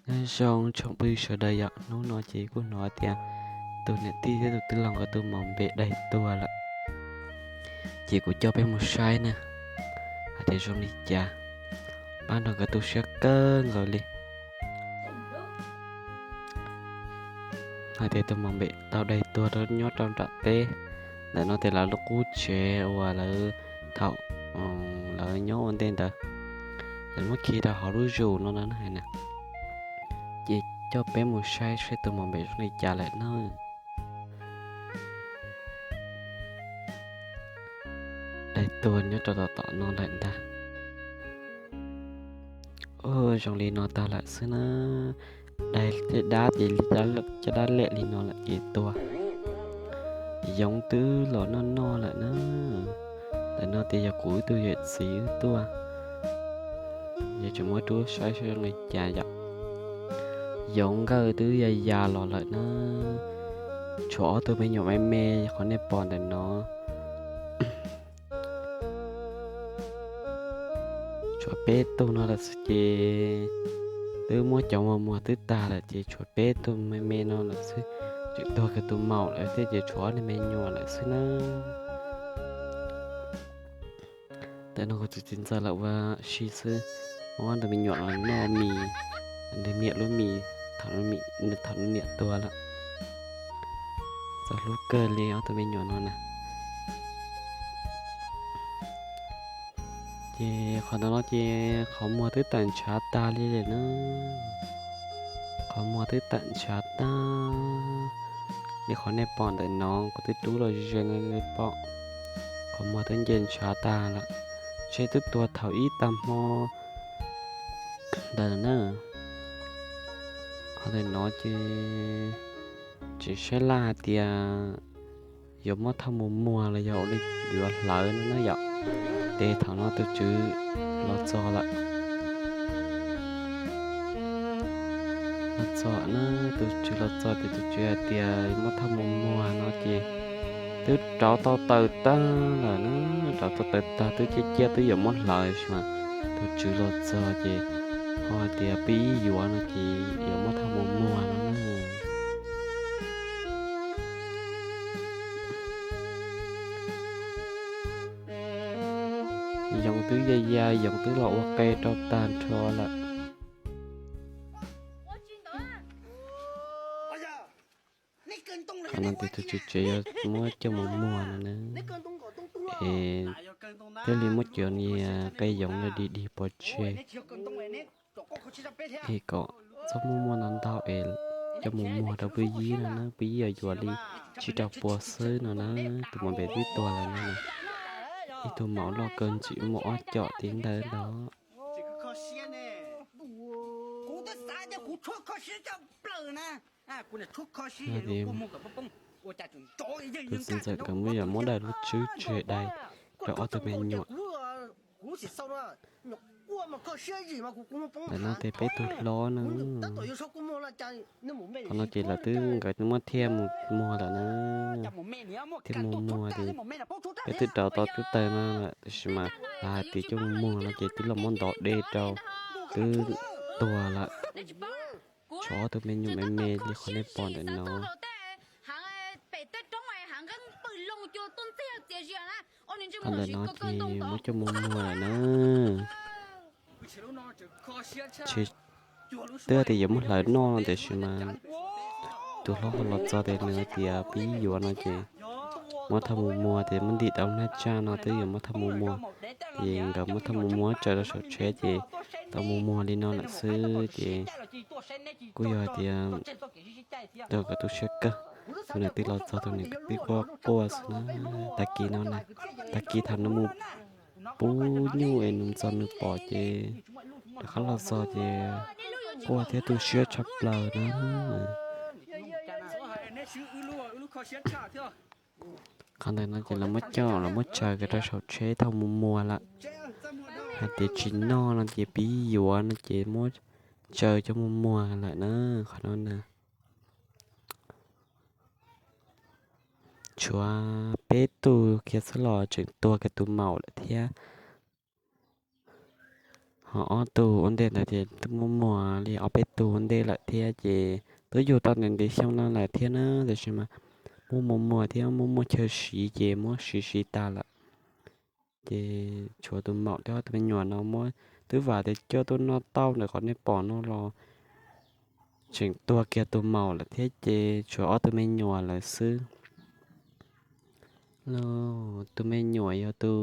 Nyob zoo tsoom phooj ywg sawv daws yom, hnub no ces kuj hnov tias tus niam tij thiab tus tij laug nkawd tus maum npem daig tuag lawm. Ces kuv coj peb mus saib na, hais tias zoo li cas, pab nrog nkawd tu siab kawg nkaus li. Hais tias tus maum npem tau daig tuag nyob rau nram teb ntawm no, tias lawv lub qub tsev uas lawv thaum lawv nyob ua ntej ntawd, lawv muab khi rau hauv lub zus no na hais na. Ces coj peb mus saib saib tus maum npem zoo li cas lawm na. Daig tuag nyob rau tom tom no lawm ntag. Zoo li no tag lawm xwb na. Daig caj dab ces caj dab lem li no lawm ces tuag. Yoov twb los noj noj lawm na. Ntawm no tias yog kuv ib tug yawm txiv wb tuaj. Yog tseem muab rub saib saib zoo li cas yom. Yoov nkawj twb ya ya los lawm na. Tshuav ob tug me nyuam me me qhov nej pom ntawm no. Tshuav peb tug no lawm xwb ces twb muab cov muag muag twb tag lawm ces tshuav peb tug me me no lawm xwb. Tseem tuag kiag tus maum lawm thiab ces tshuav ob tug me nyuam lawm xwb na. Ntawm no kuv tus txiv ntxawm lawv ua si xwb, muab ob tug me nyuam los noj mis, nws niam lub mis, thaum nws niam tuag lawm. Txaus hlub kawg li ob tug me nyuam no na. Ces qhov ntawm no ces qhov muag twb tawm ntshav tag li lawm na. Qhov muag twb tawm ntshav tag li qhov nej pom ntawm no, kuv twb rub los ze nej pom. Qhov muag twb nce ntshav tag lawm, ntshe twb tuag thaum ib tag hmo ntawd na. Qhov ntawm no ces tseem saib laj hais tias yuav muab thauj mus muag los yog ua li yuav hlawv no na yom. Ces thaum no tus tswv los txog lawm. Los txog na, tus tswv los txog ces tus tswv hais tias muab thauj mus muag no ces twb rauv tau taws tag lawm na, rauv tau taws tag twb ciaj ciaj twb yuav muab hlawv sis mas tus tswv los txog ces ho hais tias pib yuav no ces yuav muab thauj mus muag no na. Yoov twb ya ya, yoov twb los ua qe rau tag nrho lawm. Qhov no ces tus tswv tsev yuav muab coj mus muag no na. Es thiaj li muab cov niag qe yoov no dig dig pov tseg. Es kom txhob muaj muaj ntau ntau es coj mus muag rau pw yib no na, pw yib yuav yuav li tsib rau puas xwb no na. Tus maum npem twb tuag lawm no na. Ib tug maum loj kawg ntxim muaj ob com tiv ntawd no. Tus txiv ntxawm nkawd muab yam muab daim lub tswb tseg dai rau ob tug me nyuam. Ntawm no ces peb tug hlob na. Qhov no ces lawv twb nkawd twb muab thiaj mus muag lawm na. Thiaj mus muag ces peb twb rauv tau cub taws no lawm tab sis mas lawv hais tias coj mus muag no ces twb los muab ntov dej rau twb tuag lawm. Tshuav ob tug me nyuam me me li qhov nej pom ntawm no. Qhov ntawm no ces muab coj mus muag lawm na. Tsis twb tias yuav muab hlawv noj no tiam sis mas tus hlob ho los txog tias nws tias pib yuav no ces muab thauj mus muag, tias muab ntim rau nab tsaj no twb yuav muab thauj mus muag. Ces nkawd muab thauj mus muag tsaws rau saum tsheb ces tau mus muag li no lawm xwb ces kuj yog hais tias rau kom tu siab kawg. Tus niam tij los txog tus niam tij quaj quaj xwb na. Tag kis no na, tag kis thaum nws mus pub nyuj es nws txog nws pom ces rov qab los txog ces quaj thiab tu siab tshaj plaws na. Qhov ntawm no ces lawv muab coj los muab tsaws kiag rau saum tsheb thauj mus muag lawm. Hais tias tsis noj no ces pib yuav no ces muab tsaws coj mus muag lawm na. Qhov no na, tshuav peb tug kiag xwb los tseem tuag kiag tus maum lawm thiab. Ho ob tug ua ntej ntawd ces twb muaj muaj li ob peb tug ua ntej lawm thiab ces twb yug tau ntev ntev xyoo no lawm thiab na, tiam sis mas muaj muaj muag thiab muaj muaj chaw siv ces muab siv siv tas lawm. Ces tshuav tus maum thiab ob tug me nyuam no muab, twb vam tias coj tuaj noj tauj ntawm qhov nej pom no los tseem tuag kiag tus maum lawm thiab ces tshuav ob tug me nyuam lawm xwb. Tus me nyuam yog tus